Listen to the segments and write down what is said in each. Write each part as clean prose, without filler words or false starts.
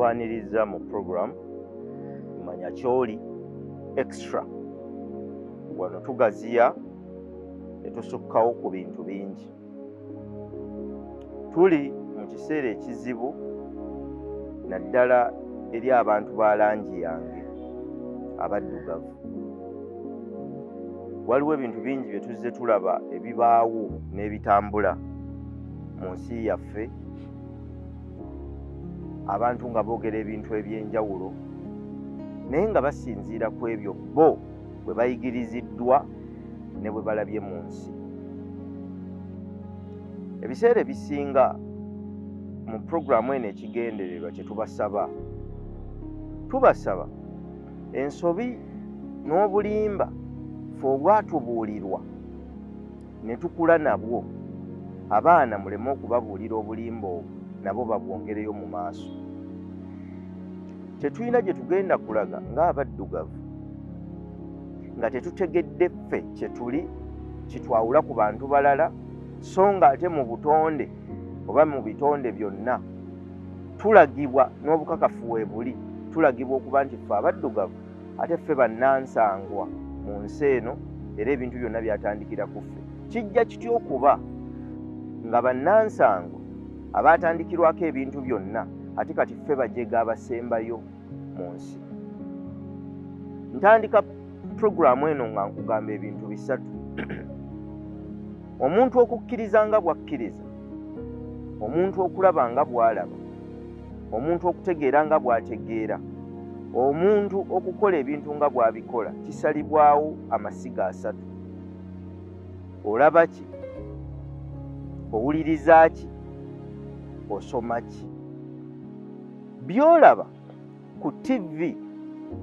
Tubaaniriza mu program Manya Kyoli Extra. Wano tugaziya ne tusukkawo ku bintu bingi. Tuli mu kiseera ekizibu naddala eri abantu ba langi yange abaddugavu. Waliwo ebintu bingi bye tuzze tulaba ebibaawo n'ebitambula mu nsi yaffe, abantu nga boogera ebintu eby'enjawulo naye nga basinziira ku ebyo bo bwe bayigiriziddwa ne bwe balabye mu nsi. Ebiseera ebisinga mu puroguramu eno ekigendererwa kye tubasaba, tubasaba ensobi n'obulimba ffe obwatubuulirwa ne tukula nabwo, abaana muleme okubabuulira obulimba obwo nabo babwongereyo mu maaso. Tetulina gye tugenda kulaga ng'abaddugavu nga tetutegedde ffe kye tuli kitwawula ku bantu balala, so nga ate mu butonde oba mu bitonde byonna tulagibwa n'obukakafu we buli, tulagibwa okuba nti ffe abaddugavu ate ffe bannansangwa mu nsi eno, era ebintu byonna byatandikira ku ffe. Kijja kitya okuba nga bannansangwa abaatandikirwako ebintu byonna ate kati ffe bajega abasembayo mu nsi? Ntandika puroguramu eno nga nkugamba ebintu bisatu. Omuntu okukkiriza nga bw'akkiriza, omuntu okulaba nga bw'alaba, omuntu okutegeera nga bw'ategeera, omuntu okukola ebintu nga bw'abikola kisalibwawo amasiga asatu. Olaba ki? Owuliriza ki? Osoma ki? By'olaba ku TV,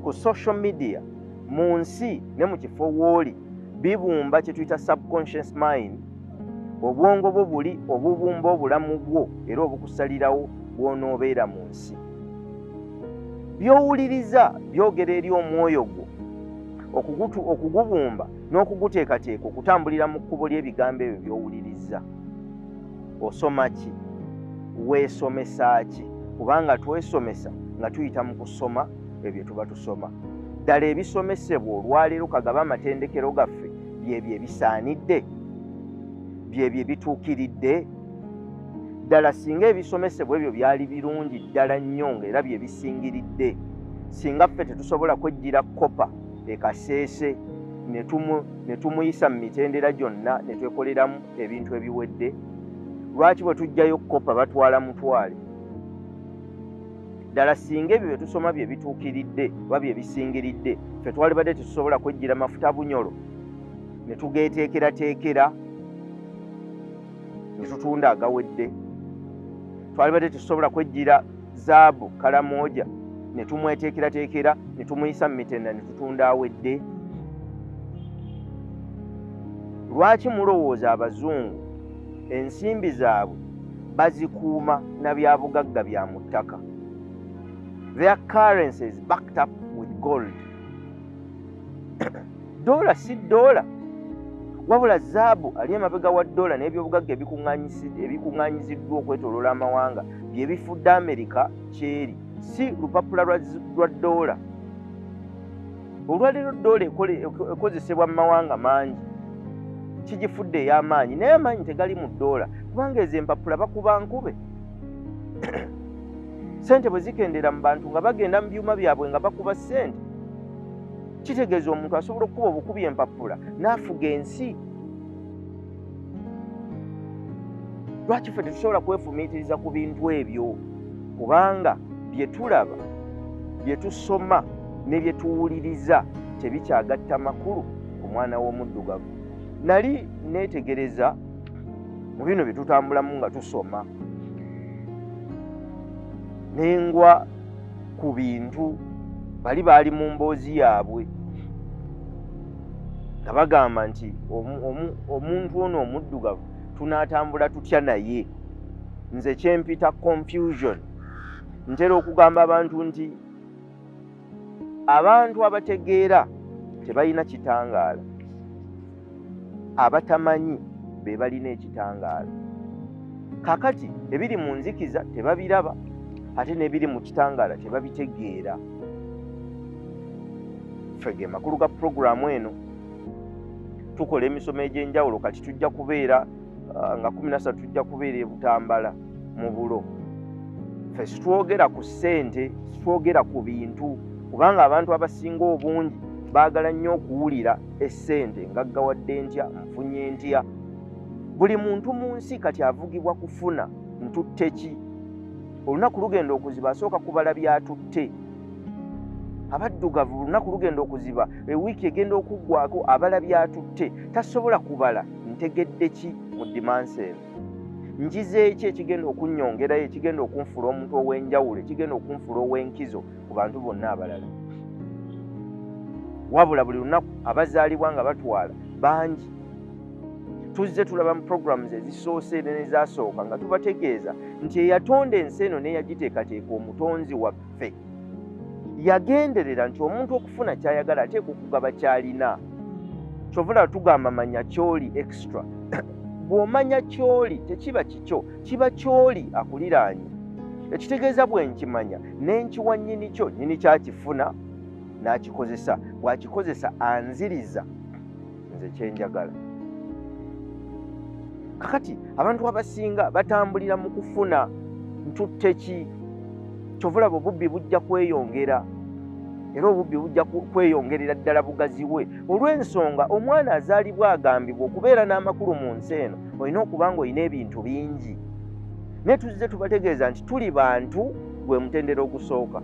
ku social media, mu nsi ne mu kifo w'oli bibumba kye tuyita subconscious mind, obwongo bwo buli obubumba obulamu bwo era obukusalirawo bw'onoobeera mu nsi. By'owuliriza byogera eri omwoyo gwo okugubumba n'okuguteekateeka okutambulira mu kkubo ly'ebigambo ebyo by'owuliriza. Osoma ki? Weesomesa ki? Kubanga twesomesa nga tuyita mu kusoma ebyo tuba tusoma. Ddala ebisomesebwa olwaleero kagaba amatendekero gaffe byebyo ebisaanidde, byebyo ebituukiridde? Ddala singa ebisomesebwa ebyo byali birungi ddala nnyo ng'era bye bisingiridde, singa ffe tetusobola kwejjira kopa e Kasese ne tumuyisa mu mitendera gyonna ne twekoleramu ebintu ebiwedde? Lwaki bwe tuggyayo kopa batwala mutwale? Ddala singa ebyo bye tusoma bye bituukiridde oba bye bisingiridde, ffe twalibadde tetusobola kwejjira mafuta bunyolo ne tugeeteekerateekera ne tutunda agawedde. Twalibadde tetusobola kwejjira zaabu Kalamoja ne tumweteekerateekera ne tumuyisa mu mitendera ne tutunda awedde. Lwaki mulowooza abazungu ensimbi zaabwe bazikuuma na byabugagga bya mu ttaka? Their currency is backed up with gold. Dola si dola, wabula zaabu ali emabega wa dola n'ebyobugagga ebikuŋŋaanyiziddwa okwetooloola amawanga bye bifudde Amerika kyeri, si lupapula lwa dola. Olwaleero dola ekozesebwa mu mawanga mangi, kigifudde ey'amaanyi, naye amaanyi tegali mu dola kubanga ezo empapula bakuba nkube. Ssente bwe zikendera mu bantu nga bagenda mu byuma byabwe nga bakuba ssente, kitegeeza omuntu asobola okukuba obukubi empapula n'afuga ensi. Lwaki ffe tetusobola kwefumiitiriza ku bintu ebyo? Kubanga bye tulaba, bye tusoma ne bye tuwuliriza tebikyagatta makulu ku mwana w'omuddugavu. Nali neetegereza mu bino bye tutambulamu nga tusoma, nengwa ku bintu bali baali mu mboozi yaabwe nga bagamba nti omuntu ono omuddugavu tunaatambula tutya naye? Nze kyempita confusion. Ntera okugamba abantu nti abantu abategeera tebalina kitangaala, abatamanyi be balina ekitangaala. Kaakati ebiri mu nzikiza tebabiraba, ate n'ebiri mu kitangaala tebabitegeera. Ffe ge makulu ga puroguramu eno. Tukola emisomo egy'enjawulo. Kati tujja kubeera nga 13 tujja kubeera e Butambala mu Bulo. Ffe situwogera ku ssente, situwogera ku bintu, kubanga abantu abasinga obungi baagala nnyo okuwulira essente, ngaggawadde ntya, nfunye ntya. Buli muntu mu nsi kati avugibwa kufuna, ntutte ki. Olunaku lugenda okuziba asooka kubala byatutte. Abaddugavu olunaku lugenda okuziba, ewiiki egenda okuggwako abala byatutte, tasobola kubala ntegedde ki mu dimansi eno, njize eki ekigenda okunnyongerayo, ekigenda okunfuula omuntu ow'enjawulo, ekigenda okunfuula ow'enkizo ku bantu bonna abalala. Wabula buli lunaku abazaalibwa nga batwala bangi. Tuzze tulaba mu programs ezisoose n'ezasooka nga tubategeeza nti eyatonda ensi eno n'eyagiteekateeka, omutonzi waffe, yagenderera nti omuntu okufuna ky'ayagala ateekwa okugaba ky'alina. Kyova tugamba manya ky'oli extra. Bw'omanya ky'oli tekiba kikyo, kiba ky'oli akuliraanye. Ekitegeeza bwe nkimanya ne nkiwa nnyini kyo, nnyini kyakifuna n'akikozesa, bw'akikozesa anziriza nze kye njagala. Kakati abantu abasinga batambulira mu kufuna ntutte ki. Kyova olaba obubbi bujja kweyongera, era obubbi bujja kweyongerera ddala bugaziwe, olw'ensonga omwana azaalibwa agambibwa okubeera n'amakulu mu nsi eno olina okuba ng'olina ebintu bingi. Naye tuzze tubategeeza nti tuli bantu, gwe mutendera ogusooka.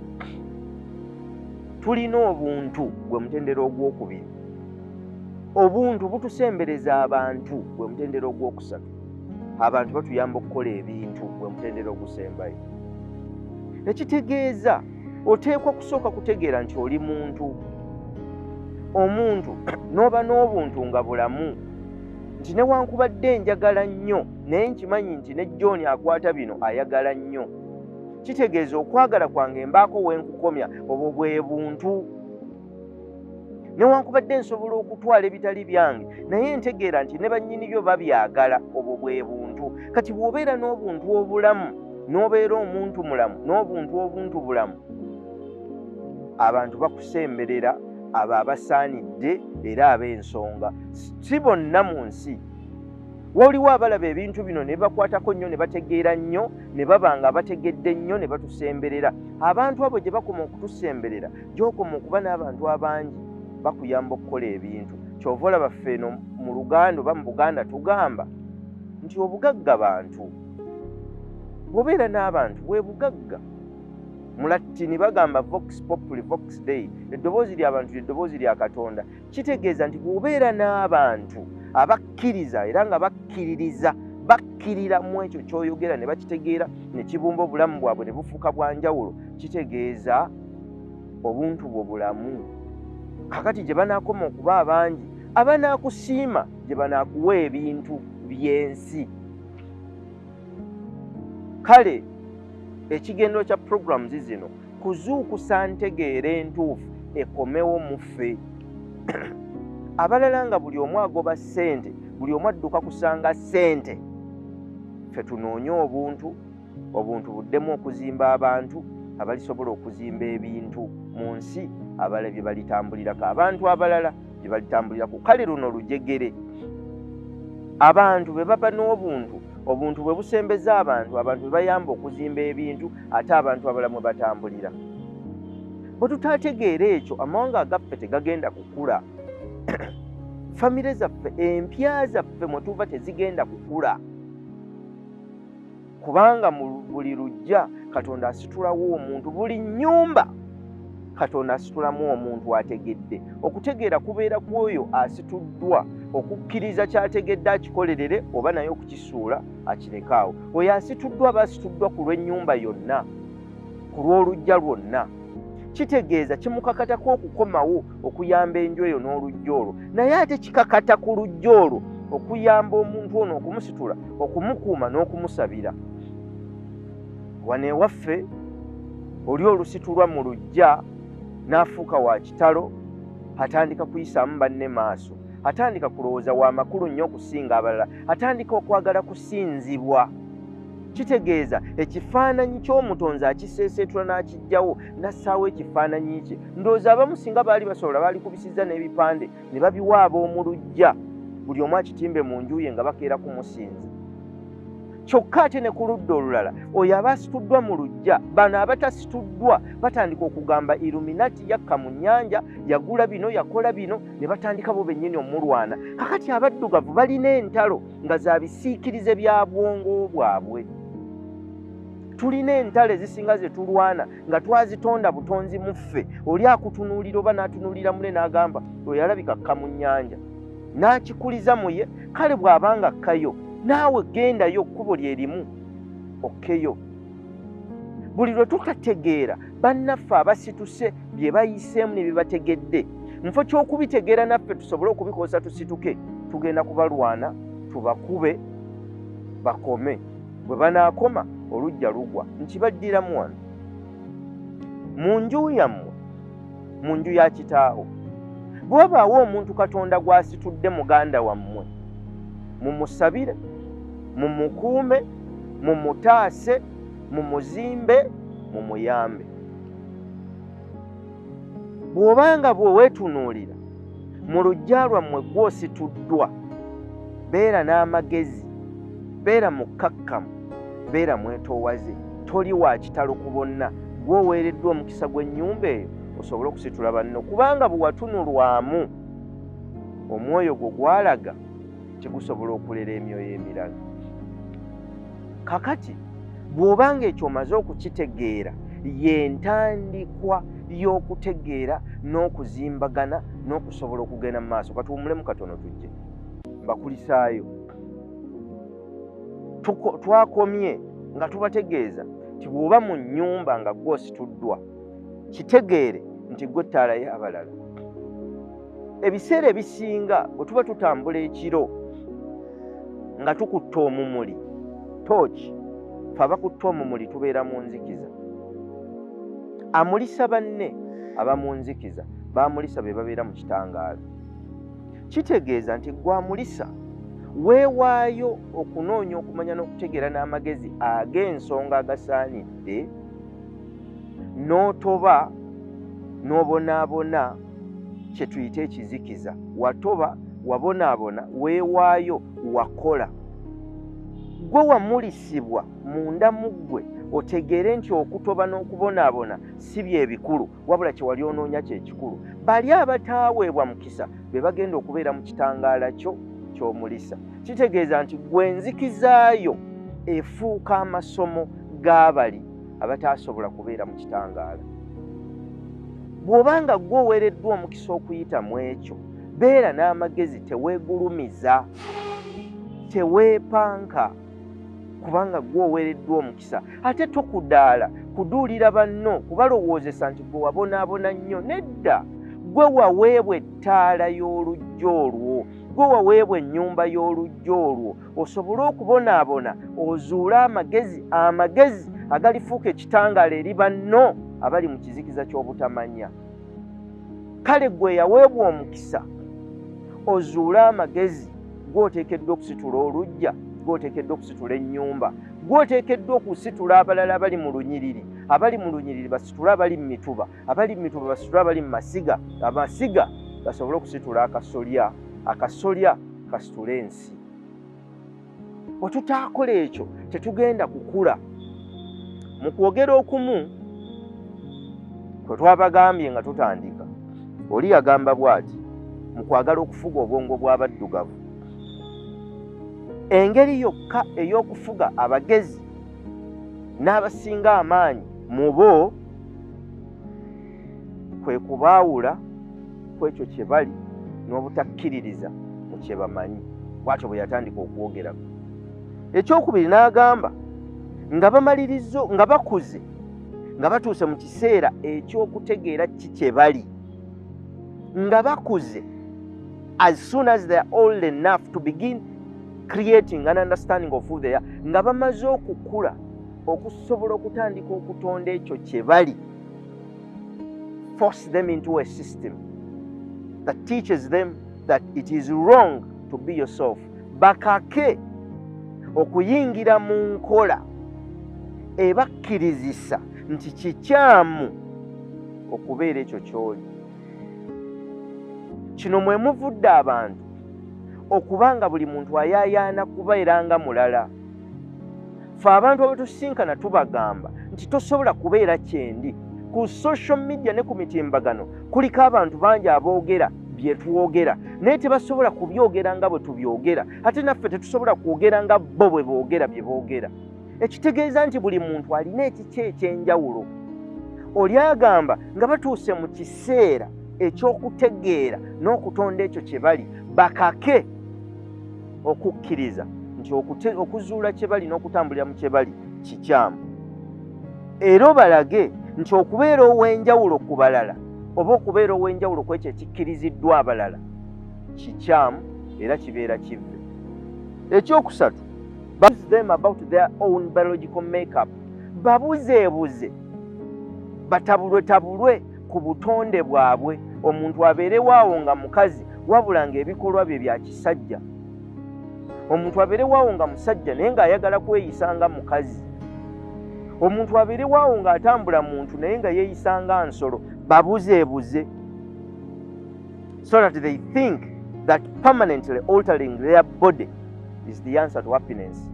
Tulina obuntu, gwe mutendera ogwokubiri. Obuntu butusembereza abantu, gwe mutendera ogwokusatu. Abantu batuyamba okukola ebintu, gwe mutendera ogusembayo. Ekitegeeza oteekwa kusooka kutegeera nti oli muntu. Omuntu n'oba n'obuntu nga bulamu, nti newankubadde njagala nnyo naye nkimanyi nti ne John akwata bino ayagala nnyo. Kitegeeza okwagala kwange mbaako we nkukomya, obwo bwe buntu. Newankubadde nsobola okutwala ebitali byange naye ntegeera nti ne bannyini byo babyagala, obwo bwe buntu. Kati bw'obeera n'obuntu obulamu, n'obeera omuntu mulamu, n'obuntu obuntu bulamu, abantu bakusemberera, abo abasaanidde era ab'ensonga. Si bonna mu nsi. Waliwo abalaba ebintu bino ne bakwatako nnyo, ne bategeera nnyo, ne baba nga bategedde nnyo ne batusemberera. Abantu abo gye bakoma okutusemberera, gy'okoma okuba n'abantu abangi bakuyamba okukola ebintu. Kyova olaba ffe eno mu Luganda oba mu Buganda tugamba nti obugagga bantu. Bw'obeera n'abantu bwe bugagga. Mu Latini bagamba vox populi vox dei, eddoboozi ly'abantu ly'eddoboozi lya Katonda. Kitegeeza nti bw'obeera n'abantu abakkiriza era nga bakkiririza, bakkirira mu ekyo ky'oyogera ne bakitegeera ne kibumba obulamu bwabwe ne bufuuka bwa njawulo, kitegeeza obuntu bwo bulamu. Kakati gye banaakoma okuba abangi abanaakusiima, gye banaakuwa ebintu by'ensi. Kale ekigendero kya programs zino kuzuukusa ntegeera entuufu ekomewo mu ffe. Abalala nga buli omu agoba ssente, buli omu adduka kusanga ssente, ffe tunoonye obuntu, obuntu buddemu okuzimba abantu abalisobola okuzimba ebintu mu nsi, abalala bye balitambulirako, abantu abalala bye balitambulirako. Kale luno lujegere. Abantu bwe baba n'obuntu, obuntu bwe busembeza abantu, abantu bwe bayamba okuzimba ebintu, ate abantu abalala mwe batambulira. Bwe tutaategeera ekyo, amawanga agaffe tegagenda kukula. Famire zaffe, empya zaffe mwe tuva tezigenda kukula. Kubanga mu buli luggya Katonda asitulawo omuntu, buli nnyumba Katonda asitulamu omuntu ategedde. Okutegeera kubeera ku oyo asituddwa, okukkiriza ky'ategedde akikolerere oba naye okukisuula akireke awo. Oyo asituddwa aba asituddwa ku lw'ennyumba yonna, ku lw'oluggya lwonna. Kitegeeza kimukakatako okukomawo okuyamba enju eyo n'oluggya olwo, naye ate kikakata ku luggya olwo okuyamba omuntu ono, okumusitula, okumukuuma n'okumusabira. Wano ewaffe oli olusitulwa mu luggya n'afuuka wa kitalo, atandika kuyisaamu banne maaso, atandika kulowooza wa makulu nnyo okusinga abalala, atandika okwagala kusinzibwa. Kitegeeza ekifaananyi ky'omutonzi akiseeseetula n'akiggyawo n'assaawo ekifaananyi kye. Ndowooza abamu singa baali basobola baalikubisizza n'ebipande ne babiwa ab'omu luggya, buli omu akitimbe mu nju ye nga bakeera kumusinza. Kyokka ate ne ku ludda olulala oyo aba asituddwa mu luggya, bano abatasituddwa batandika okugamba Illuminati yakka mu nnyanja, yagula bino, yakola bino, ne batandika bo bennyini omulwana. Kakati abaddugavu balina entalo nga za bisiikirize bya bwongo bwabwe. Tulina entalo ezisinga ze tulwana nga twazitonda butonzi mu ffe. Oli akutunuulira oba n'atunuulira mune n'agamba oyo alabika akka mu nnyanja, n'akikuliza mu ye. Kale bw'abanga akkayo, naawe gendayo, kkubo lye limu okkeyo. Buli lwe tutategeera bannaffe abasituse bye bayiseemu ne bye bategedde, nfo ky'okubitegeera naffe tusobole okubikozesa tusituke, tugenda kubalwana tubakube bakome. Bwe banaakoma oluggya lugwa. Nkibaddiramu wano mu nju yammwe, mu nju ya kitaawo, bwe wabaawo omuntu Katonda gw'asitudde muganda wammwe, mumusabire, mumukuume, mumutaase, mumuzimbe, mumuyambe. Bw'obanga bwe weetunuulira mu luggya lwammwe gw'osituddwa, beera n'amagezi, beera mukkakkamu, beera mwetoowaze, toli wa kitalo ku bonna. Gw'oweereddwa omukisa gw'ennyumba eyo osobole okusitula banno, kubanga bwe watunulwamu omwoyo gwo gwalaga kigusobola okulera emyoyo emirala. Kakati bw'obanga ekyo omaze okukitegeera, y'entandikwa y'okutegeera n'okuzimbagana n'okusobola okugenda mu maaso. Katuwummulemu katono tujje mbakulisaayo. Twakomye nga tubategeeza nti bw'oba mu nnyumba nga gw'osituddwa, kitegeere nti gwe ettaala y'abalala. Ebiseera ebisinga bwe tuba tutambula ekiro nga tukutta omumuli, tooki, fe abakutta omumuli tubeera mu nzikiza. Amulisa banne aba mu nzikiza, bamulisa be babeera mu kitangaala. Kitegeeza nti gwe amulisa weewaayo okunoonya okumanya n'okutegeera n'amagezi ag'ensonga agasaanidde, n'otoba n'obonaabona kye tuyita ekizikiza. Watoba, wabonaabona, weewaayo, wakola. Gwe wamulisibwa munda mu ggwe otegeere nti okutoba n'okubonaabona si bye bikulu, wabula kye wali onoonya kye kikulu. Bali abataaweebwa mukisa be bagenda okubeera mu kitangaala kyo ky'omulisa. Kitegeeza nti gwe nzikizaayo efuuka amasomo g'abali abataasobola kubeera mu kitangaala. Bw'obanga gwe oweereddwa omukisa okuyita mu ekyo, beera n'amagezi, teweegulumiza, teweepanka, kubanga gwe oweereddwa omukisa. Ate tokudaala kuduulira banno kubalowoozesa nti gwe wabonaabona nnyo. Nedda, gwe waweebwa ettaala y'oluggya olwo, gwe waweebwa ennyumba y'oluggya olwo, osobole okubonaabona ozuule amagezi, amagezi agalifuuka ekitangaala eri banno abali mu kizikiza ky'obutamanya. Kale gwe yaweebwa omukisa ozuule amagezi, gw'oteekeddwa okusitula oluggya, gw'oteekeddwa okusitula ennyumba, gw'oteekeddwa okusitula abalala abali mu lunyiriri. Abali mu lunyiriri basitule abali mu mituba, abali mu mituba basitule abali mu masiga, amasiga basobole okusitula akasolya, akasolya kasitule ensi. Bwe tutaakola ekyo tetugenda kukula. Mu kwogera okumu kwe twabagambye nga tutandika, oli yagamba bw'ati mu kwagala okufuga obwongo bw'abaddugavu: engeri yokka ey'okufuga abagezi n'abasinga amaanyi mu bo kwe kubaawula ku ekyo kye bali n'obutakkiririza mu kye bamanyi. Bw'atyo bwe yatandika okwogerako. Ekyokubiri n'agamba nga bamalirizo, nga bakuze, nga batuuse mu kiseera eky'okutegeera ki kye bali, nga bakuze, as soon as they are old enough to begin creating an understanding of who they are, nga bamaze okukula okusobola okutandika okutonda ekyo kye bali, force them into a system that teaches them that it is wrong to be yourself. Bakake okuyingira mu nkola Ebakkirizisa nti kikyamu okubeera ekyo ky'oli. Kino mwe muvudde abantu okubanga buli muntu ayaayaana kubeera nga mulala. Ffe abantu abetusinkana tubagamba nti tosobola kubeera kyendi. Ku social media ne ku mitimbagano kuliko abantu bangi aboogera bye twogera, naye tebasobola kubyogera nga bwe tubyogera, ate naffe tetusobola kwogera nga bo bwe boogera bye boogera. Ekitegeeza nti buli muntu alina ekiki ekyenjawulo. Oli agamba nga batuuse mu kiseera ekyokutegeera n'okutonda ekyo kye bali, bakake okukkiriza nti okuzuula kye bali n'okutambulira mu kye bali kikyamu. Era obalage nti okubeera ow'enjawulo ku balala oba okubeera ow'enjawulo ku ekyo ekikkiriziddwa abalala kikyamu era kibeera kivve. Ekyokusatu, ask them about their own biological makeup. Babuzeebuze, batabulwetabulwe ku butonde bwabwe. Omuntu abeerewaawo nga mukazi wabula ng'ebikolwa bye bya kisajja. Omuntu abeerewaawo nga musajja naye ng'ayagala kweyisa nga mukazi. Omuntu abeerewaawo ng'atambula muntu naye nga yeeyisa nga nsolo. Babuzeebuze so that they think that permanently altering their body is the answer to happiness.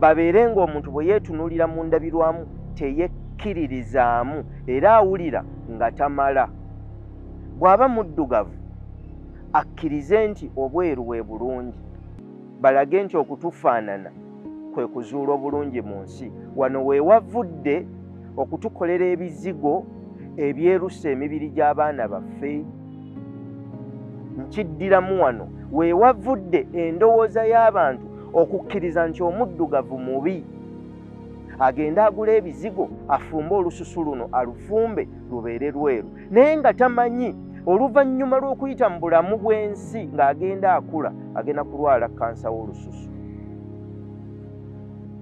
Babeere ng'omuntu bwe yeetunuulira mu ndabirwamu teyekkiririzaamu era awulira nga tamala. Bw'aba muddugavu akkirize nti obweru bwe bulungi. Balage nti okutufaanana kwe kuzuula obulungi mu nsi. Wano we wavudde okutukolera ebizigo ebyerusa emibiri gy'abaana baffe. Nkiddiramu, wano we wavudde endowooza y'abantu okukkiriza nti omuddugavu mubi, agende agula ebizigo afumbe olususu luno, alufumbe lubeere lweru, naye nga tamanyi oluvannyuma lw'okuyita mu bulamu bw'ensi ng'agenda akula agenda kulwala kansa w'olususu.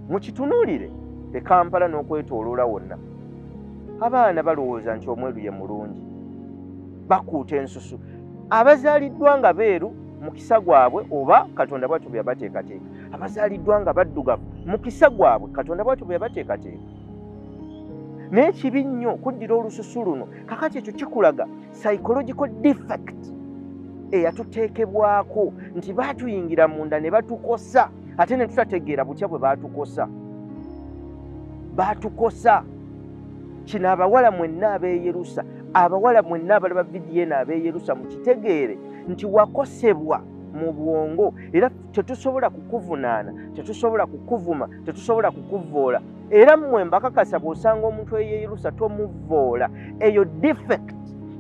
Mukitunuulire e Kampala n'okwetooloola wonna, abaana balowooza nti omweru ye mulungi, bakuuta ensusu. Abazaaliddwa nga beeru mukisa gwabwe, oba Katonda bwatyo bwe yabateekateeka. Abazaaliddwa nga baddugavu mukisa gwabwe, Katonda bwatyo bwe yabateekateeka. Naye kibi nnyo kuddira olususu luno. Kakati ekyo kikulaga psychological defect eyatuteekebwako nti baatuyingira munda ne batukosa, ate ne tutategeera butya bwe baatukosa. Baatukosa kino. Abawala mwenna abeeyerusa, abawala mwenna abalaba vidiyo eno abeeyerusa, mukitegeere nti wakosebwa mu bwongo, era tetusobola kukuvunaana, tetusobola kukuvuma, tetusobola kukuvoola. Era mmwe mbakakasa, bw'osanga omuntu eyeeyerusa tomuvoola. Eyo defect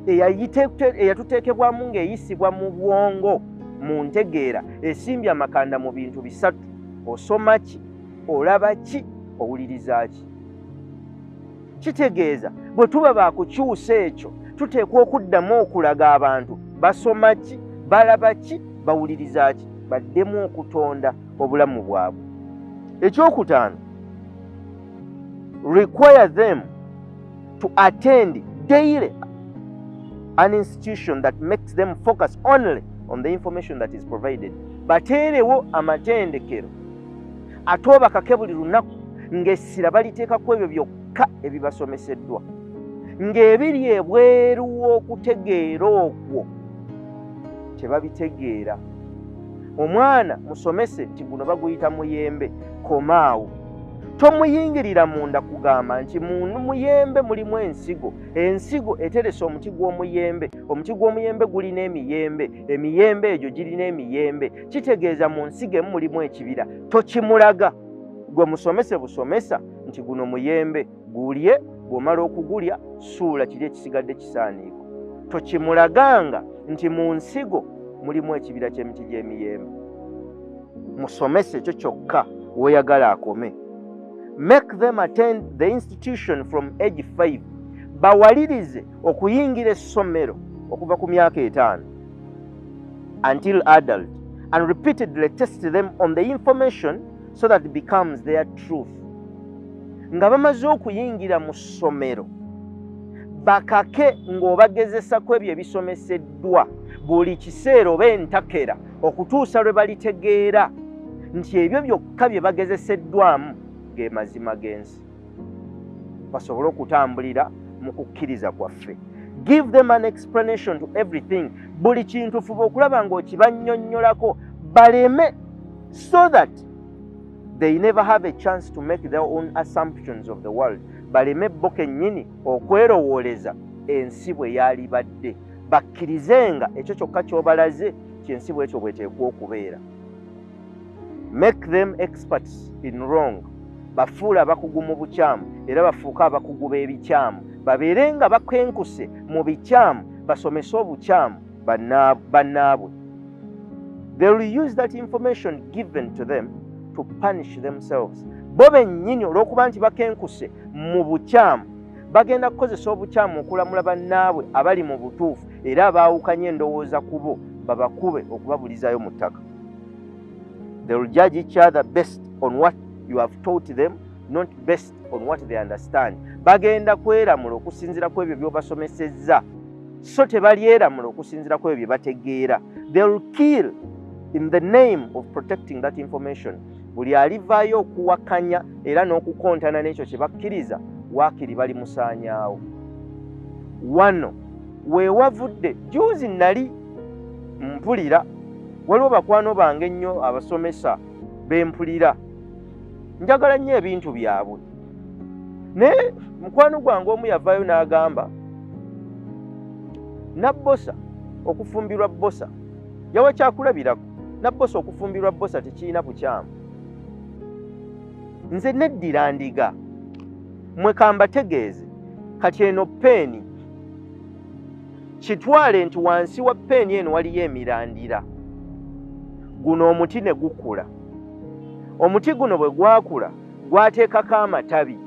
eyatuteekebwamu ng'eyisibwa mu bwongo, mu ntegeera esimbye amakanda mu bintu bisatu: osoma ki, olaba ki, owuliriza ki. Kitegeeza bwe tuba bakukyusa ekyo, tuteekwa okuddamu okulaga abantu basoma ki, balaba ki, bawuliriza ki, baddemu okutonda obulamu bwabwe. Ekyokutaano, require them to attend daily an institution that makes them focus only on the information that is provided. Bateerewo amatendekero ate obakake buli lunaku ng'essira baliteekaku ebyo byokka ebibasomeseddwa, ng'ebiri ebweru w'okutegeera okwo tebabitegeera. Omwana musomese nti guno baguyita muyembe, komaawo, tomuyingirira munda kugamba nti mu muyembe mulimu ensigo, ensigo eteresa omuti gw'omuyembe, omuti gw'omuyembe gulina emiyembe, emiyembe egyo girina emiyembe, kitegeeza mu nsigo emu mulimu ekibira. Tokimulaga. Gwe musomese busomesa nti guno muyembe, gulye, bw'omala okugulya suula kiri ekisigadde kisaaniiko. Tokimulaganga nti mu nsigo mulimu ekibira ky'emiti gy'emiyembe. Musomese ekyo kyokka w'oyagala akome. Make them attend the institution from age 5. Bawalirize okuyingira essomero okuva ku myaka 5 until adult, and repeatedly test them on the information so that it becomes their truth. Nga bamaze okuyingira mu ssomero, bakake ng'obagezesaku ebyo ebisomeseddwa buli kiseera oba entakera okutuusa lwe balitegeera nti ebyo byokka bye bagezeseddwamu. Ge mazima g'ensi, basobole okutambulira mu kukkiriza kwaffe. Give them an explanation to everything. Buli kintu fuba okulaba ng'okibannyonnyolako baleme, so that they never have a chance to make their own assumptions of the world. Baleme bo kennyini okwerowooleza ensi bwe yaalibadde, bakkirizenga ekyo kyokka ky'obalaze kyensi bwekyo bweteekwa okubeera. Make them experts in wrong. Bafuule abakugu mu bukyamu, era bafuuke abakugu b'ebikyamu, babeere nga bakenkuse mu bikyamu, basomese obukyamu bannaabwe. They will use that information given to them to punish themselves. Bo bennyini, olw'okuba nti bakenkuse mu bukyamu, bagenda kukozesa obukyamu okulamula bannaabwe abali mu butuufu era abaawukanye endowooza ku bo, babakube okubabulizayo mu ttaka. They will judge each other based on what you have taught them, not based on what they understand. Bagenda kweramula okusinziira ku ebyo by'obasomesezza, so tebalyeramula okusinziira ku ebyo bye bategeera. They will kill in the name of protecting that information. Buli alivaayo okuwakanya era n'okukontana n'ekyo kye bakkiriza, waakiri bali musaanyaawo. Wano weewavudde juzi nali mpulira waliwo bakwano bange ennyo abasomesa bempulira, njagala nnyo ebintu byabwe, naye mukwano gwange omu yavaayo n'agamba Nabbosa okufumbirwa Bbosa, yawa kyakulabirako, Nabbosa okufumbirwa Bbosa tekirina bukyamu. Nze neddira ndiga, mwe kambategeeze. Kati eno peeni, kitwale nti wansi wa peeni eno waliyo emirandira. Guno omuti ne gukula. Omuti guno bwe gwakula, gwateekako amatabi.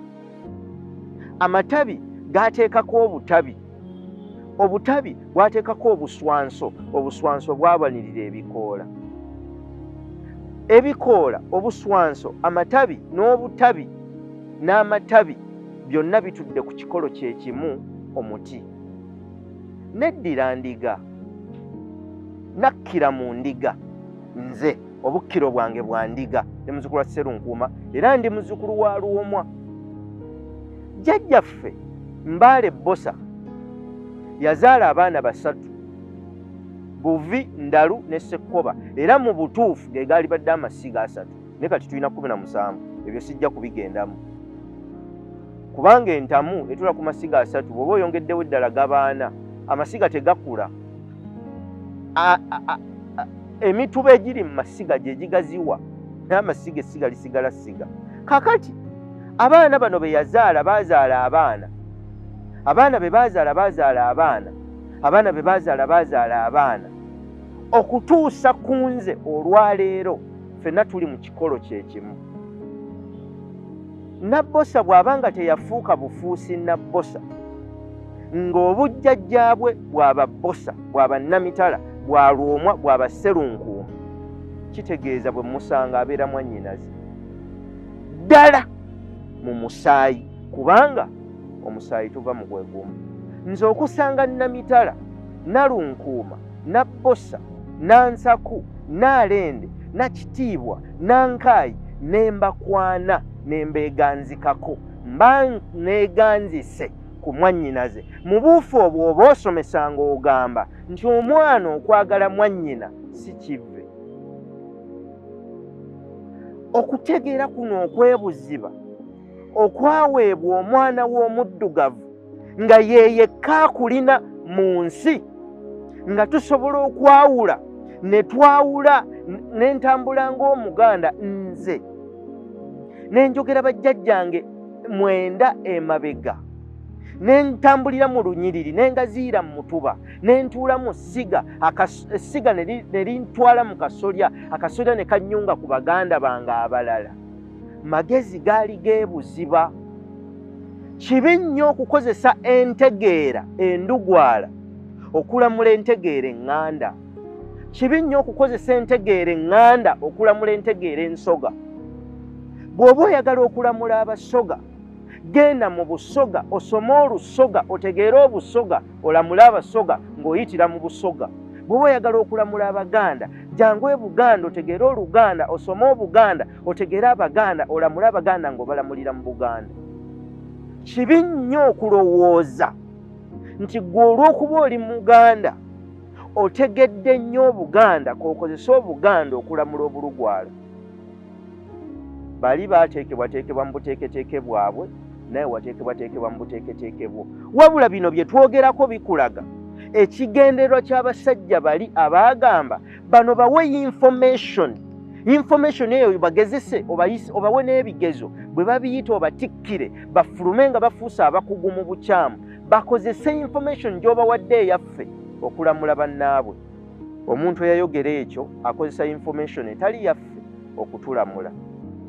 Amatabi gateekako obutabi. Obutabi bwateekako obuswanso. Obuswanso bwabanirira ebikoola. Ebikoola, obuswanso, amatabi n'obutabi n'amatabi byonna bitudde ku kikolo kye kimu, omuti. Neddira ndiga, nakkira mu ndiga. Nze obukkiro bwange bwa ndiga, ne muzzukulu wa Sserunkuuma, era ndi muzzukulu wa Lwomwa. Jjajjaffe Mbaale Bbosa yazaala abaana basatu, Buvi, Ndalu ne Ssekkoba, era mu butuufu ge gaali badde amasiga asatu, naye kati tulina 17. Ebyo sijja kubigendamu kubanga entamu etula ku masiga asatu, bw'oba oyongeddewo eddala gabaana, amasiga tegakula. Emituba egiri mu masiga gye gigaziwa, naye amasiga, essiga lisigala siga. Kakati abaana bano be yazaala baazaala abaana, abaana be baazaala baazaala abaana, abaana be baazaala baazaala abaana, okutuusa ku nze olwaleero. Ffenna tuli mu kikolo kye kimu. Nabbosa bw'aba nga teyafuuka bufuusi Nabbosa, ng'obujjajjaabwe bwaba Bbosa, bwaba Namitala, bwa Lwomwa, bwaba Sserunkuuma, kitegeeza bwe musanga abeera mwannyinaze ddala mu musaayi, kubanga omusaayi tuva mu gwegumu. Nze okusanga Namitala, Nalunkuuma, Nabbosa, Nansaku, Naalende, Nakitiibwa, Nankaayi ne mbakwana ne mbeeganzikako, mba neeganzise ku mwannyinaze. Mu buufu obwo oba osomesa ng'ogamba nti omwana okwagala mwannyina si kivve. Okutegeera kuno okwebuziba okwaweebwa omwana w'omuddugavu nga ye yekka akulina mu nsi, nga tusobola okwawula ne twawula n'entambula ng'Omuganda. Nze ne njogera bajjajjange 9 emabega, ne ntambulira mu lunyiriri, ne ngaziira mu mutuba, ne ntuula mu ssiga, essiga ne lintwala mu kasolya, akasolya ne kannyunga ku baganda bange abalala. Magezi gaali geebuziba. Kibi nnyo okukozesa entegeera endugwala okulamula entegeera eŋŋanda. Kibi nnyo okukozesa entegeera eŋŋanda okulamula entegeera ensoga. Bw'oba oyagala okulamula Abasoga, genda mu Busoga, osome Olusoga, otegeere Obusoga, olamule Abasoga ng'oyitira mu Busoga. Bw'oba oyagala okulamula Abaganda, jangu e Buganda otegeere Oluganda, osome Obuganda, otegeere Abaganda, olamule Abaganda ng'obalamulira mu Buganda. Kibi nnyo okulowooza nti ggwe olw'okuba oli Muganda otegedde nnyo Obuganda k'okozesa Obuganda okulamula Obulugwala. Bali baateekebwateekebwa mu buteeketeeke bwabwe, naye wateekebwateekebwa mu buteeketeeke bwo. Wabula bino bye twogerako bikulaga ekigendererwa ky'abasajja bali abaagamba bano bawe information, information eyo bagezese, obawe n'ebigezo bwe babiyita, obatikkire bafulume nga bafuuse abakugu mu bukyamu, bakozese information gy'obawadde eyaffe okulamula bannaabwe. Omuntu eyayogera ekyo akozesa information etali yaffe okutulamula,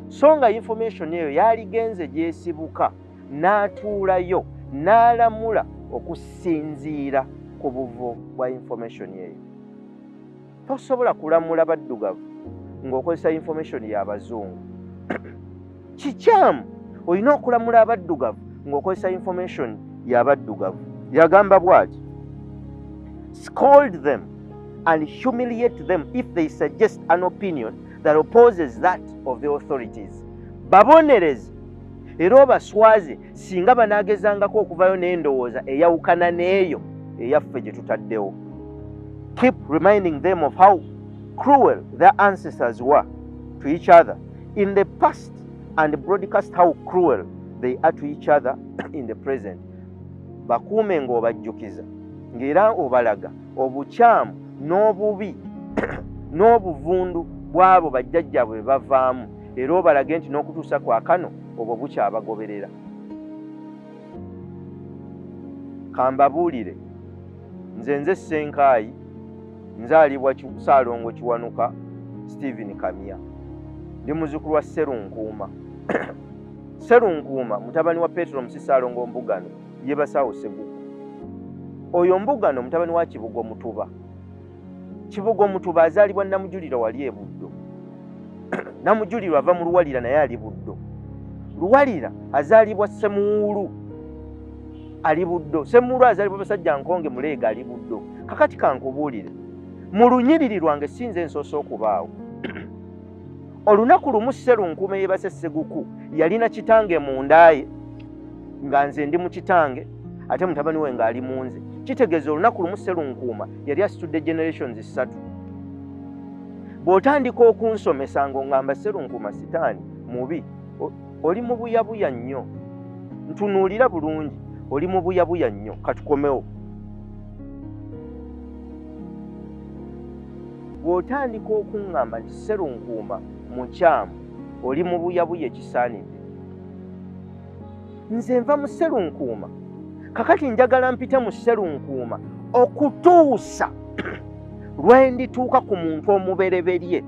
so nga information eyo yaligenze gyesibuka n'atuulayo n'alamula okusinziira ku buvo bwa information eyo. Tosobola kulamula baddugavu ng'okozesa information y'abazungu, kikyamu. Olina okulamula abaddugavu ng'okozesa information y'abaddugavu. Yagamba bw'ati, "Scold them and humiliate them if they suggest an opinion that opposes that of the authorities." Babonereze era obaswaze singa banaagezangako okuvayo n'endowooza eyawukana n'eyo eyaffe gye tutaddewo. "Keep reminding them of how cruel their ancestors were to each other in the past and broadcast how cruel they are to each other in the present." Bakuume ng'obajjukiza ng'era obalaga obukyamu n'obubi n'obuvundu bw'abo bajjajjaabwe bwe bavaamu, era obalage nti n'okutuusa kwakano obwo bukyabagoberera. Kambabuulire, nze Ssenkaayi, nzaalibwa Ssaalongo Kiwanuka Stephen Kamya, ndi muzzukulu wa Sserunkuuma. Sserunkuuma mutabani wa Petero Musi Ssaalongo Mbugano, yeebasaawo Seguku. Oyo Mbugano mutabani wa Kibugo Mutuba. Kibugo Mutuba azaalibwa Namujulirwa wali e Buddo. Namujulirwa ava mu Luwalira, naye ali Buddo. Luwalira azaalibwa Ssemuwuulu, ali Buddo. Ssemuwuulu azaalibwa Basajja Nkonge Muleega, ali Buddo. Kakati kankubuulire, mu lunyiriri lwange sinze nsoose okubaawo. Olunaku lumu Sserunkuuma yeebase Seguku yalina kitange munda ye, nga nze ndi mu kitange ate mutabani we ng'ali mu nze. Kitegeeza olunaku lumu Sserunkuuma yali asitudde generations 3. Bw'otandika okunsomesa ng'oŋŋamba Sserunkuuma sitaani mubi, oli mu buyabuya nnyo. Ntunuulira bulungi, oli mu buyabuya nnyo. Katukomewo. Bw'otandika okuŋŋamba nti Sserunkuuma mukyamu, oli mu buyabuya ekisaanidde. Nze nva mu Sserunkuuma, kakati njagala mpite mu Sserunkuuma okutuusa lwe ndituuka ku muntu omubereberye.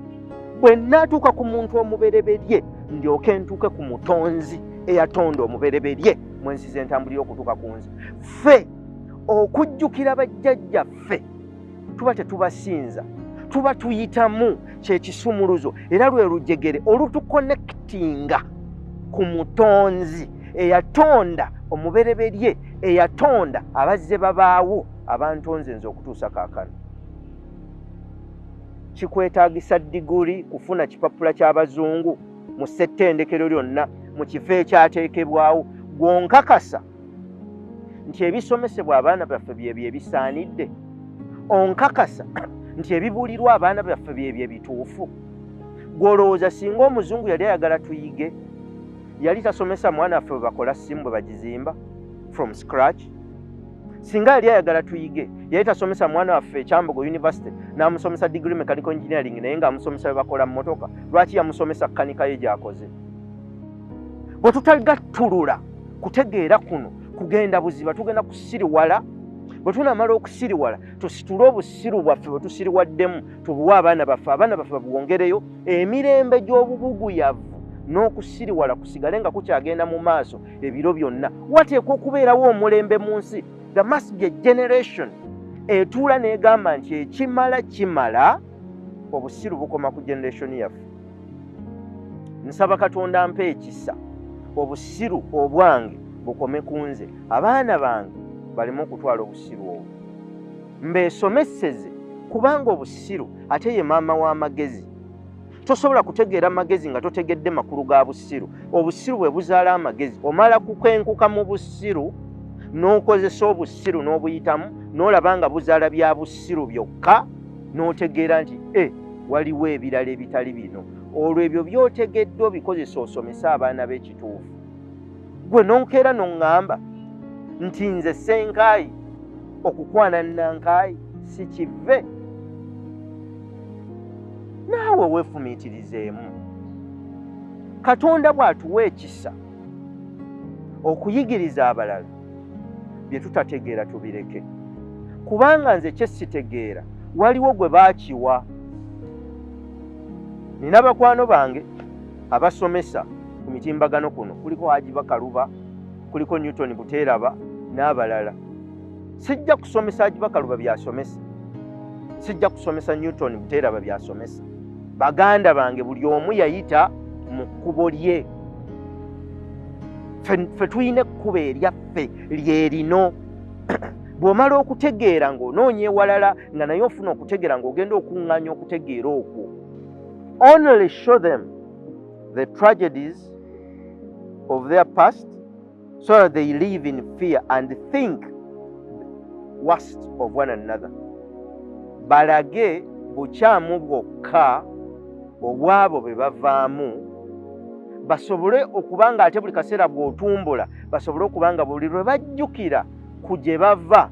Bwe nnaatuuka ku muntu omubereberye, ndyoke ntuuke ku mutonzi eyatonda omubereberye mwensiza entambulira okutuuka ku nze. Ffe okujjukira bajjajjaffe tuba tetubasinza, tuba tuyitamu kyekisumuluzo era lwe lujegere olutuconnectinga ku mutonzi eyatonda omubereberye, eyatonda abazze babaawo abantonze nze okutuusa kaakano. Kikwetaagisa diguli kufuna kipapula ky'abazungu mu ssettendekero lyonna mu kifo ekyateekebwawo gwonkakasa nti ebisomesebwa abaana baffe byebyo ebisaanidde? Onkakasa nti ebibuulirwa abaana baffe byebyo ebituufu? Gw'olowooza singa omuzungu yali ayagala tuyige, yali tasomesa mwana waffe bwe bakola simu, bwe bagizimba from scratch? Singa yali ayagala tuyige, yali tasomesa mwana waffe ekyambogo University n'amusomesa degree mechanical engineering, naye ng'amusomesa bwe bakola mmotoka? Lwaki yamusomesa kanika ye gy'akoze? Bwe tutagattulula kutegeera kuno, kugenda buziba, tugenda kusiriwala. Bwe tunamala okusiriwala, tusitule obusiru bwaffe bwe tusiriwaddemu, tubuwe abaana baffe, abaana baffe babuwongereyo emirembe gy'obubuguyavu n'okusiriwala kusigale nga kukyagenda mu maaso ebiro byonna. Wateekwa okubeerawo omulembe mu nsi. There must be a generation etuula n'egamba nti ekimala kimala, obusiru bukoma ku generation yaffe. Nsaba Katonda mpa ekisa, obusiru obwange bukome ku nze, abaana bange baleme okutwala obusiru obwo, mbeesomeseze Kubanga obusiru ate ye maama w'amagezi. Tosobola kutegeera magezi nga totegedde makulu ga busiru. Obusiru bwe buzaala amagezi. Omala kukenkuka mu busiru n'okozesa obusiru n'obuyitamu, n'olaba nga buzaala bya busiru byokka, n'otegeera nti e waliwo ebirala ebitali bino. Olwo ebyo by'otegedde obikozesa osomese abaana b'ekituufu. Gwe n'onkeera n'oŋŋamba nti nze Ssenkaayi okukwana Nankaayi si kive. Naawe weefumiitirizeemu. Katonda bw'atuwa ekisa okuyigiriza abalala, bye tutategeera tubireke. Kubanga nze kye sitegeera, waliwo gwe baakiwa. Nina bakwano bange abasomesa ku mitimbagano kuno, kuliko Haji Bakaluba, kuliko Newton Buteeraba n'abalala. Sijja kusomesa Haji Bakaluba by'asomesa, sijja kusomesa Newton Buteeraba by'asomesa. Baganda bange, buli omu yayita mu kkubo lye. Ffe tulina ekkubo eryaffe lyerino. Bw'omala okutegeera ng'onoonya ewalala, nga naye ofuna okutegeera ng'ogenda okuŋŋaanya okutegeera okwo. Only show them the tragedies of their past so that they live in fear and think worst of one another. Balage bukyamu bwokka obwabo be bavaamu, basobole okuba nga ate buli kaseera bw'otumbula, basobole okuba nga buli lwe bajjukira ku gye bava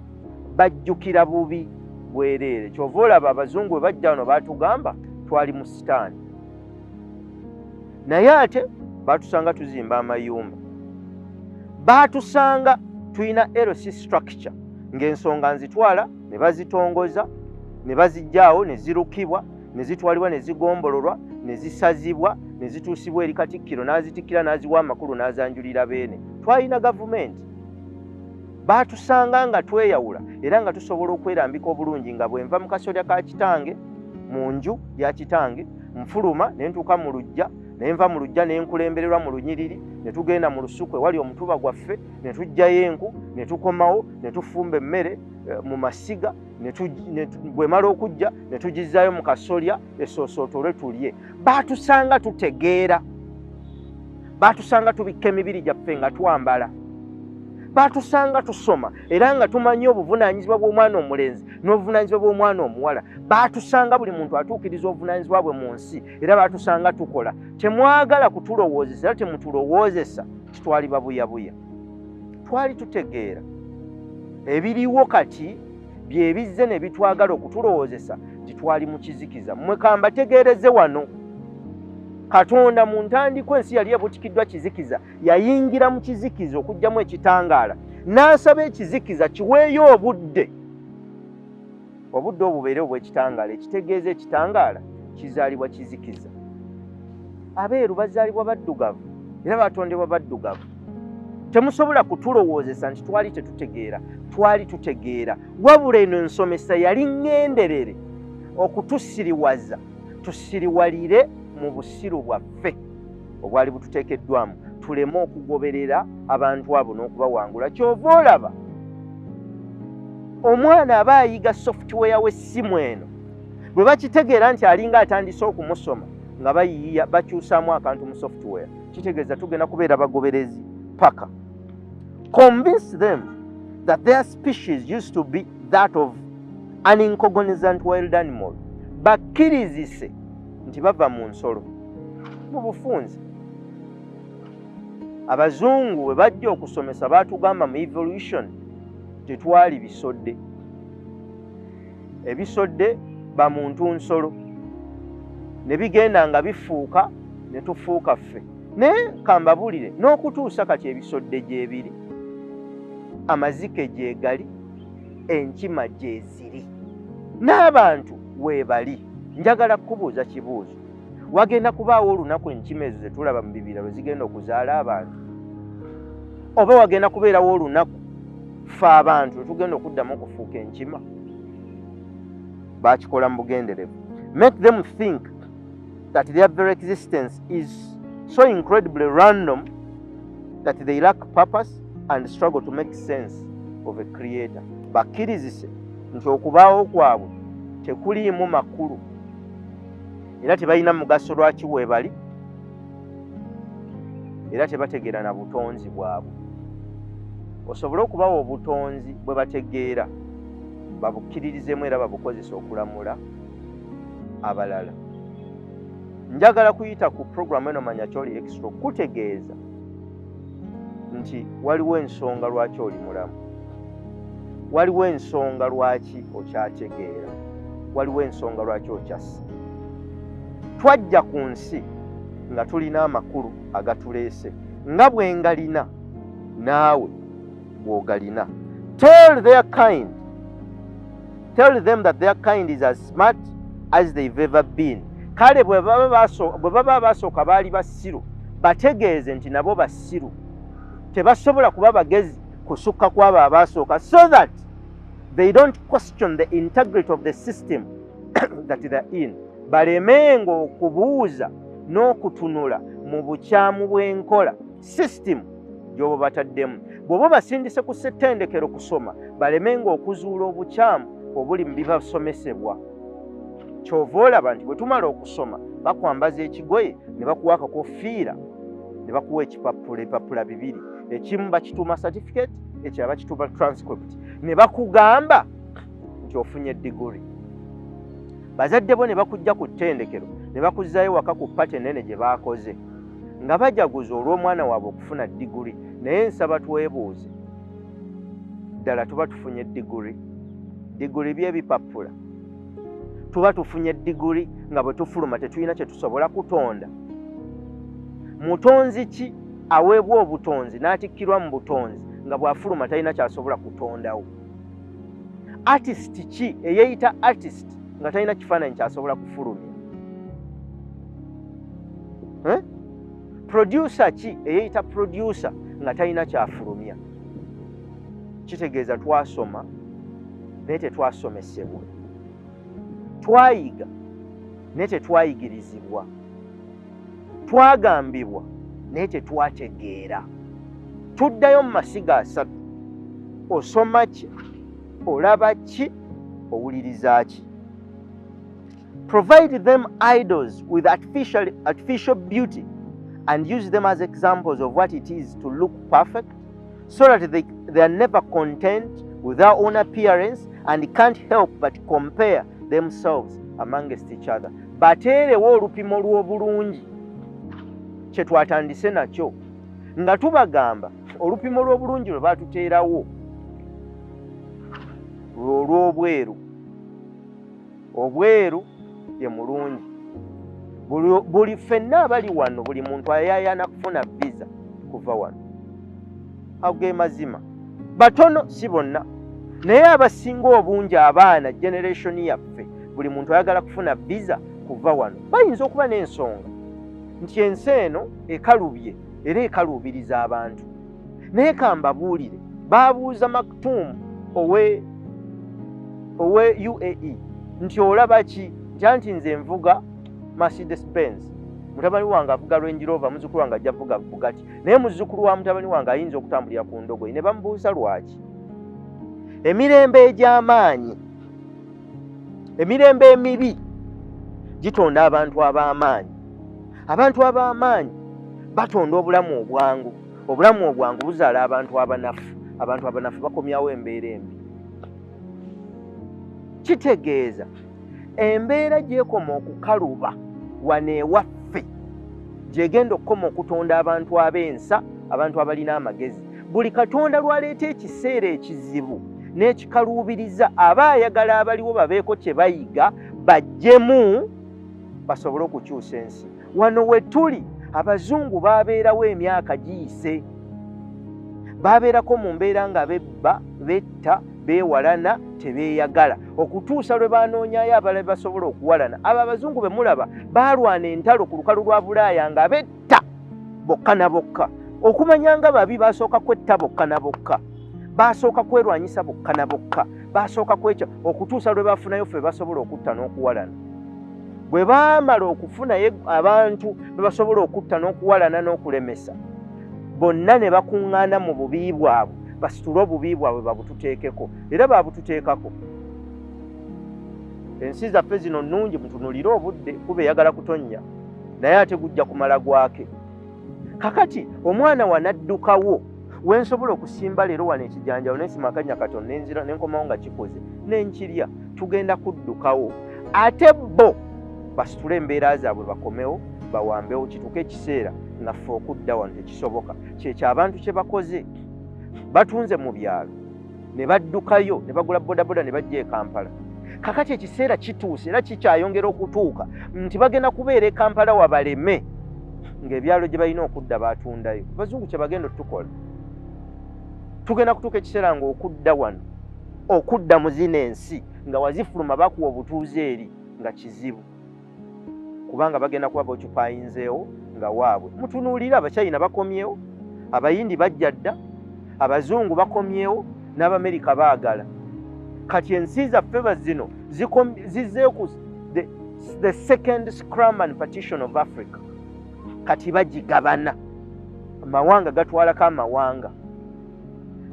bajjukira bubi bwereere. Kyova olaba abazungu bwe bajja wano baatugamba twali mu sitaani, naye ate baatusanga tuzimba amayumba, baatusanga tulina LC structure, ng'ensonga nzitwala ne bazitongoza ne bazijjaawo ne zirukibwa ne zitwalibwa ne zigombololwa ne zisazibwa ne zituusibwa eri Katikkiro, n'azitikkira, n'aziwa amakulu, n'azanjulira beene. Twalina gavumenti. Baatusanga nga tweyawula era nga tusobola okwerambika obulungi, nga bwe nva mu kasolya ka kitange, mu nju ya kitange, nfuluma ne ntuuka mu luggya, ne nva mu luggya ne nkulembererwa mu lunyiriri ne tugenda mu lusuku ewali omutuba gwaffe ne tuggyayo enku ne tukomawo ne tufumba emmere mu masiga, bwemala okujja ne tugizaayo mu kasolya esoosootolwe tulye. Baatusanga tutegeera, baatusanga tubikka emibiri gyaffe nga twambala, baatusanga tusoma era nga tumanyi obuvunaanyizibwa bw'omwana omulenzi n'obuvunaanyizibwa bw'omwana omuwala. Baatusanga buli muntu atuukiriza obuvunaanyizibwa bwe mu nsi, era baatusanga tukola. Temwagala kutulowoozesa era temutulowoozesa kitwali babuyabuya. Twali tutegeera ebiriwo. Kati byebizze ne bitwagala okutulowoozesa nti twali mu kizikiza. Mmwe kambategeereze wano, Katonda mu ntandikwa ensi yali ebutikiddwa kizikiza. Yayingira mu kizikiza okuggyamu ekitangaala, n'asaba ekizikiza kiweeyo obudde, obudde obubeere obw'ekitangaala. Ekitegeeza, ekitangaala kizaalibwa kizikiza. Abeeru bazaalibwa baddugavu era batondebwa baddugavu. Temusobola kutulowoozesa nti twali tetutegeera. Twali tutegeera, wabula eno ensomesa yali ŋŋenderere okutusiriwaza, tusiriwalire mu busiru bwaffe obwali bututeekeddwamu, tuleme okugoberera abantu abo n'okubawangula. Kyova olaba omwana aba ayiga software w'essimu eno, bwe bakitegeera nti alinga atandise okumusoma, nga bayiiya bakyusaamu akantu mu software. Kitegeeza tugenda kubeera bagoberezi paka. Convince them that their species used to be that of an incognizant wild animal. Bakkirizise nti bava mu nsolo. Mu bufunze, abazungu bwe bajja okusomesa baatugamba mu evolution tetwali bisodde, ebisodde bamuntu nsolo, ne bigenda nga bifuuka ne tufuuka ffe. Naye kambabulire, n'okutuusa kati ebisodde gyebiri, amazike gyegali, enkima gyeziri, n'abantu weebali. Njagala kukubuuza kibuuzo: wagenda kubaawo olunaku enkima ezo ze tulaba mu bibira lwe zigenda okuzaala abantu, oba wagenda kubeerawo olunaku ffe abantu lwe tugenda okuddamu okufuuka enkima? Bakikola mu bugenderevu. Make them think that their very existence is so incredibly random that they lack purpose and struggle to make sense of a creator. Bakkirizise nti okubaawo kwabwe Tekuliimu makulu era tebalina mugaso lwaki weebali, era tebategeera na butonzi bwabwe. Osobole okubawa obutonzi bwe bategeera, babukkiririzemu era babukozesa okulamula abalala. Njagala kuyita ku puroguramu eno Manya Kyoli Extra okukutegeeza nti waliwo ensonga lwaki oli mulamu, waliwo ensonga lwaki okyategeera, waliwo ensonga lwaki okyassa. Twajja ku nsi nga tulina amakulu agatuleese, nga bwe ngalina naawe bw'ogalina. Tell their kind, tell them that their kind is as smart as they've ever been. Kale bwe baba basooka baali basiru, bategeeze nti nabo basiru, tebasobola kuba bagezi kusukka kwabo abasooka, so that they don't question the integrity of the system that they're in. Balemenga okubuuza n'okutunula mu bukyamu bw'enkola system gy'oba bataddemu. Bw'oba basindise ku ssettendekero kusoma, balemenga okuzuula obukyamu obuli mu bibasomesebwa. Kyova olaba nti bwe tumala okusoma bakwambaza ekigoye ne bakuwa akakofiira ne bakuwa ekipapula, ebipapula bibiri, ekimu bakituuma certificate, ekirala bakituuma transcript, ne bakugamba nti ofunye diguri. Bazadde bo ne bakujja ku ttendekero ne bakuzzaayo waka ku pate ennene gye baakoze nga bajaguza olw'omwana waabwe okufuna diguri. Naye nsaba twebuuze, ddala tuba tufunye diguri? Diguri by'ebipapula? Tuba tufunye diguri nga bwe tufuluma tetulina kye tusobola kutonda? Mutonzi ki aweebwa obutonzi n'atikkirwa mu butonzi nga bw'afuluma talina ky'asobola kutondawo? Artist ki eyeeyita artist nga talina kifaananyi ky'asobola kufulumya? Producer ki eyeeyita producer nga talina ky'afulumya? Kitegeeza twasoma naye tetwasomesebwa, twayiga naye tetwayigirizibwa, twagambibwa naye tetwategeera. Tuddayo mu masiga asatu: osoma ki, olaba ki, owuliriza ki? Provide them idols with artificial beauty and use them as examples of what it is to look perfect, so that they are never content with their own appearance and can't help but compare themselves amongst each other. Bateerewo olupimo lw'obulungi, kye twatandise nakyo nga tubagamba olupimo lw'obulungi lwe batuteerawo lw'olw'obweru. Obweru ye mulungi. Buli ffenna abali wano, buli muntu ayayaana kufuna visa kuva wano. Ago ge mazima. Batono, si bonna, naye abasinga obungi, abaana generation yaffe, buli muntu ayagala kufuna visa kuva wano. Bayinza okuba n'ensonga nti ensi eno ekalubye era ekaluubiriza abantu, naye kambabuulire, baabuuza Maktoum owe UAE nti olaba ki? Nti anti nze nvuga Mercedes Benz, mutabani wange avuga Range Rover, muzzukulu wange ajja vuga Bugatti, naye muzzukulu wa mutabani wange ayinza okutambulira ku ndogoyi. Ne bamubuuza lwaki. Emirembe egy'amaanyi, emirembe emibi gitonda abantu ab'amaanyi, abantu ab'amaanyi batonda obulamu obwangu, obulamu obwangu buzaala abantu abanafu, abantu abanafu bakomyawo embeera embi. Kitegeeza embeera gyekoma okukaluba wano ewaffe gyegenda okukoma okutonda abantu ab'ensa, abantu abalina amagezi. Buli Katonda lwaleeta ekiseera ekizibu n'ekikaluubiriza, aba ayagala abaliwo babeeko kye bayiga, bajjemu basobole okukyusa ensi. Wano we tuli, abazungu babeerawo emyaka giyise, babeerako mu mbeera nga bebba, betta, beewalana, tebeeyagala, okutuusa lwe banoonyayo abalala basobola okuwalana. Abo abazungu be mulaba baalwana entalo ku lukalu lwa Bulaaya nga betta bokka na bokka. Okumanya nga babi, basooka kwetta bokka na bokka, basooka kwerwanyisa bokka na bokka, basooka kwekya, okutuusa lwe bafunayo ffe basobola okutta n'okuwalana. Bwe baamala okufunayo abantu be basobola okutta n'okuwalana n'okulemesa bonna, ne bakuŋŋaana mu bubi bwabwe basitule obubi bwabwe babututeekeko, era babututeekako. Ensi zaffe zino nnungi, mutunuulire obudde, kuba eyagala kutonnya, naye ate gujja kumala gwake. Kakati omwana wanaddukawo wensobola okusimba leero wano ekijanjalo, nensima akanya katono, nenzira nenkomawo nga kikoze nenkirya. Tugenda kuddukawo, ate bo basitule embeera zaabwe, bakomewo bawambewo. Kituuke ekiseera nga ffe okudda wano tekisoboka. Kyekyo abantu kye bakoze, batunze mu byalo ne baddukayo ne bagula bodaboda ne bajja e Kampala. Kakati ekiseera kituuse, era kikyayongera okutuuka, nti bagenda kubeera e Kampala wabaleme, ng'ebyalo gye balina okudda batundayo. Bazungu kye bagenda otukola. Tugenda kutuuka ekiseera ng'okudda wano, okudda mu zino ensi nga wazifuluma bakuwa obutuuze eri, nga kizibu, kubanga bagenda kuba bokyupayinzeewo nga waabwe. Mutunuulire, Abachina bakomyewo, Abayindi bajja dda, Abazungu bakomyewo, n'Abamerika baagala. Kati ensi zaffe bazino zizzeeku the second scrum and partition of Africa. Kati bagigabana, amawanga gatwalako amawanga.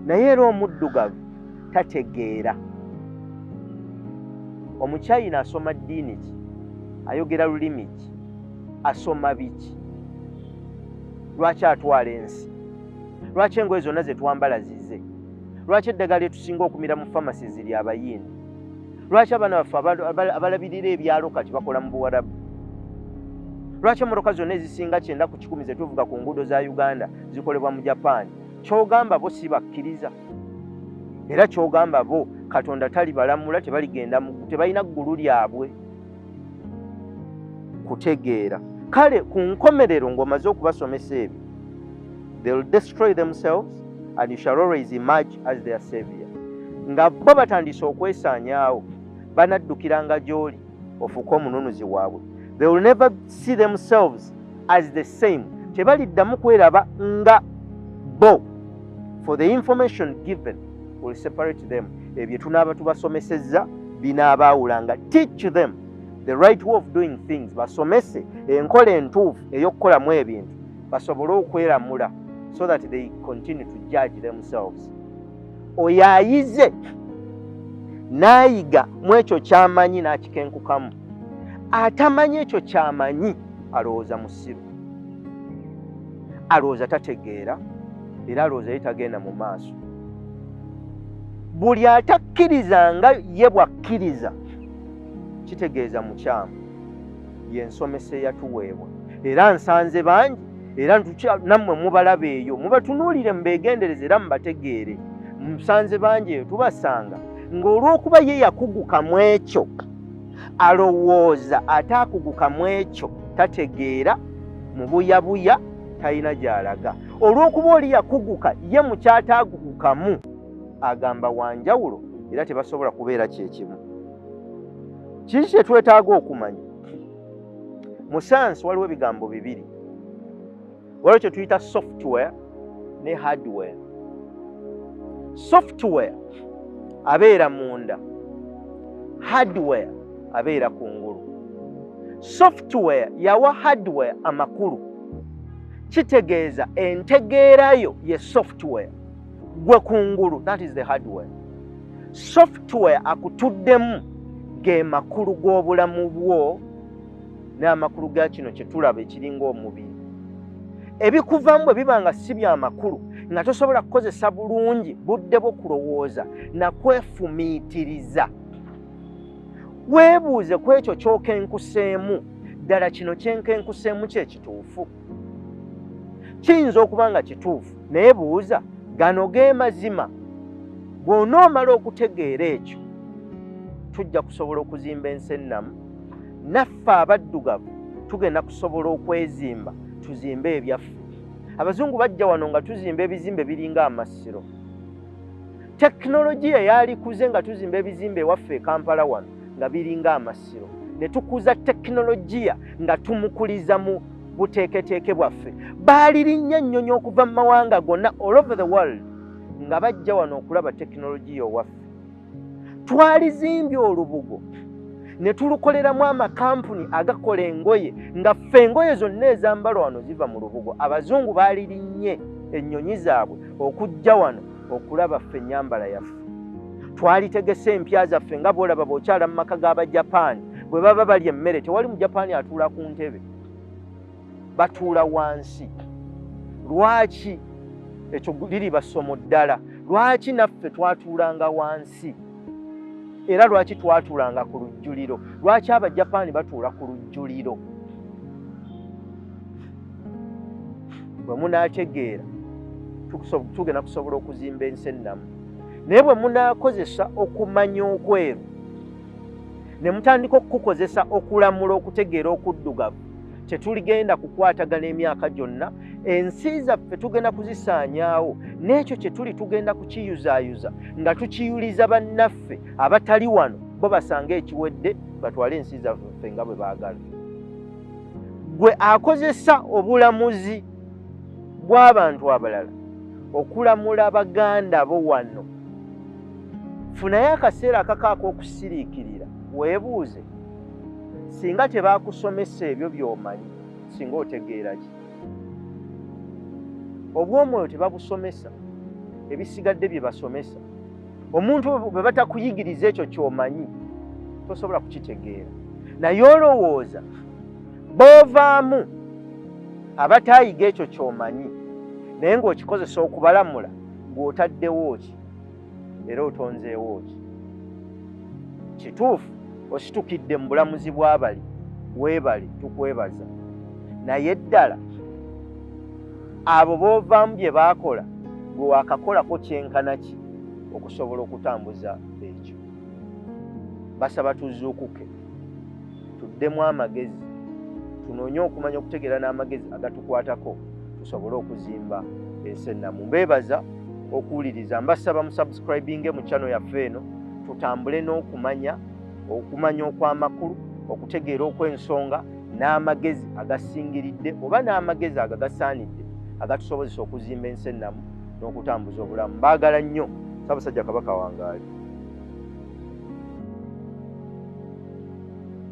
Naye era omuddugavu tategeera. Omuchina asoma ddiini ki? Ayogera lulimi ki? Asoma biki? Lwaki atwala ensi? Lwaki engoye zonna zetwambala zize? Lwaki eddagala lyetusinga okumira mu famasi ziri Abayindi? Lwaki abaana baffe abalabirira ebyalo kati bakola mu Buwarabu? Lwaki emmotoka zonna ezisinga 90% zetuvuga ku nguudo za Uganda zikolebwa mu Japaani? Kyogamba bo si bakkiriza? Era kyogamba bo Katonda tali balamula? Tebaligenda, tebalina ggulu lyabwe kutegeera. Kale ku nkomerero, ng'omaze okubasomesa ebyo, they will destroy themselves and you shall always emerge as their savior. Nga bo batandise okwesaanyaawo, banaddukiranga gy'oli ofuuke omununuzi waabwe. They will never see themselves as the same. Tebaliddamu kweraba nga bo, for the information given will separate them. Ebyo tunaaba tubasomesezza binaabaawulanga. Teach them the right way of doing things. Basomese enkola entuufu ey'okukolamu ebintu, basobole okweramula, so that they continue to judge themselves. Oyo ayize n'ayiga mu ekyo ky'amanyi n'akikenkukamu, atamanyi ekyo ky'amanyi alowooza musiru, alowooza tategeera, era alowooza ye tagenda mu maaso. Buli atakkiriza nga ye bw'akkiriza, kitegeeza mukyamu. Yensomesa eyatuweebwa, era nsanze bangi, era nammwe mubalaba eyo, mubatunuulire, mubeegendereze era mubategeere. Musanze bangi eyo, tubasanga ng'olw'okuba ye yakuguka mu ekyo, alowooza ate akuguka mu ekyo tategeera, mubuyabuya, talina gy'alaga. Olw'okuba oli yakuguka ye mu kyataagugukamu, agamba wanjawulo, era tebasobola kubeera kyekimu. Kiki kye twetaaga okumanya? Mu sayansi waliwo ebigambo bibiri. Waliwo kye tuyita software ne hardware. Software abeera munda, hardware abeera kungulu. Software yawa hardware amakulu. Kitegeeza entegeerayo ye software, gwe kungulu, that is the hardware. Software akutuddemu ge makulu g'obulamu bwo n'amakulu ga kino kye tulaba ekiringa omubiri. Ebikuvamu bwe biba nga si byamakulu, nga tosobola kukozesa bulungi budde bwo kulowooza nakwefumiitiriza, weebuuze ku ekyo ky'okenkuseemu. Ddala kino kyenkenkuseemu kye kituufu? Kiyinza okuba nga kituufu, naye buuza, gano ge mazima? Bw'onoomala okutegeera ekyo, tujja kusobola okuzimba ensi ennamu. Naffe abaddugavu tugenda kusobola okwezimba, tuzimbe ebyaffe. Abazungu bajja wano nga tuzimba ebizimbe biringa amasiro. Tekinologiya yalikuze nga tuzimba ebizimbe ewaffe e Kampala wano nga biringa amasiro, ne tukuza tekinologiya nga tumukuliza mu buteeketeeke bwaffe. Baalirinnya ennyonyi okuva mu mawanga gonna all over the world nga bajja wano okulaba tekinologiya owaffe. Twalizimbye olubugo ne tulukoleramu amakampuni agakola engoye, nga ffe engoye zonna ezambalwa wano ziva mu lubugo. Abazungu baalirinnye ennyonyi zaabwe okujja wano okulaba ffe ennyambala yaffe. Twalitegese empya zaffe nga bw'olaba bw'okyala mu maka g'Abajapaani, bwe baba balya emmere tewali Mujapaani atuula ku ntebe, batuula wansi. Lwaki? Ekyo liriba ssomo ddala. Lwaki naffe twatuulanga wansi? Era lwaki twatuulanga ku lujjuliro? Lwaki Abajapaani batuula ku lujjuliro? Bwe munaategeera tugenda kusobola okuzimba ensi ennamu. Naye bwe munaakozesa okumanya okweru ne mutandika okukukozesa okulamula okutegeera okuddugavu, tetuligenda kukwatagana emyaka gyonna. Ensi zaffe tugenda kuzisaanyaawo, n'ekyo kye tuli tugenda kukiyuzaayuza nga tukiyuliza bannaffe abatali wano, bo basange ekiwedde batwale ensi zaffe nga bwe baagala. Gwe akozesa obulamuzi bw'abantu abalala okulamula baganda bo wano, funayo akaseera akakaako okusiriikirira, weebuuze singa tebaakusomesa ebyo by'omanyi, singa otegeera ki? Obw'omwoyo tebabusomesa, ebisigadde bye basomesa. Omuntu bwe batakuyigiriza ekyo ky'omanyi tosobola kukitegeera. Naye olowooza b'ovaamu abataayiga ekyo ky'omanyi naye ng'okikozesa okubalamula, gw'otaddewo ki era otonzeewo ki? Kituufu ositukidde mu bulamuzi bw'abali, weebale, tukwebaza. Naye ddala abo b'ovaamu bye baakola gwe waakakolako kyenkana ki okusobola okutambuza ekyo? Basaba tuzuukuke, tuddemu amagezi, tunoonye okumanya, okutegeera n'amagezi agatukwatako tusobole okuzimba ensi ennamu. Mbeebaza okuwuliriza, mbasaba musubscribinge mu channel yaffe eno, tutambule n'okumanya, okumanya okw'amakulu, okutegeera okw'ensonga n'amagezi agasingiridde oba n'amagezi agagasaanidde agatusobozesa okuzimba ensi ennamu n'okutambuza obulamu. Mbaagala nnyo. Ssaabasajja Kabaka wangaali.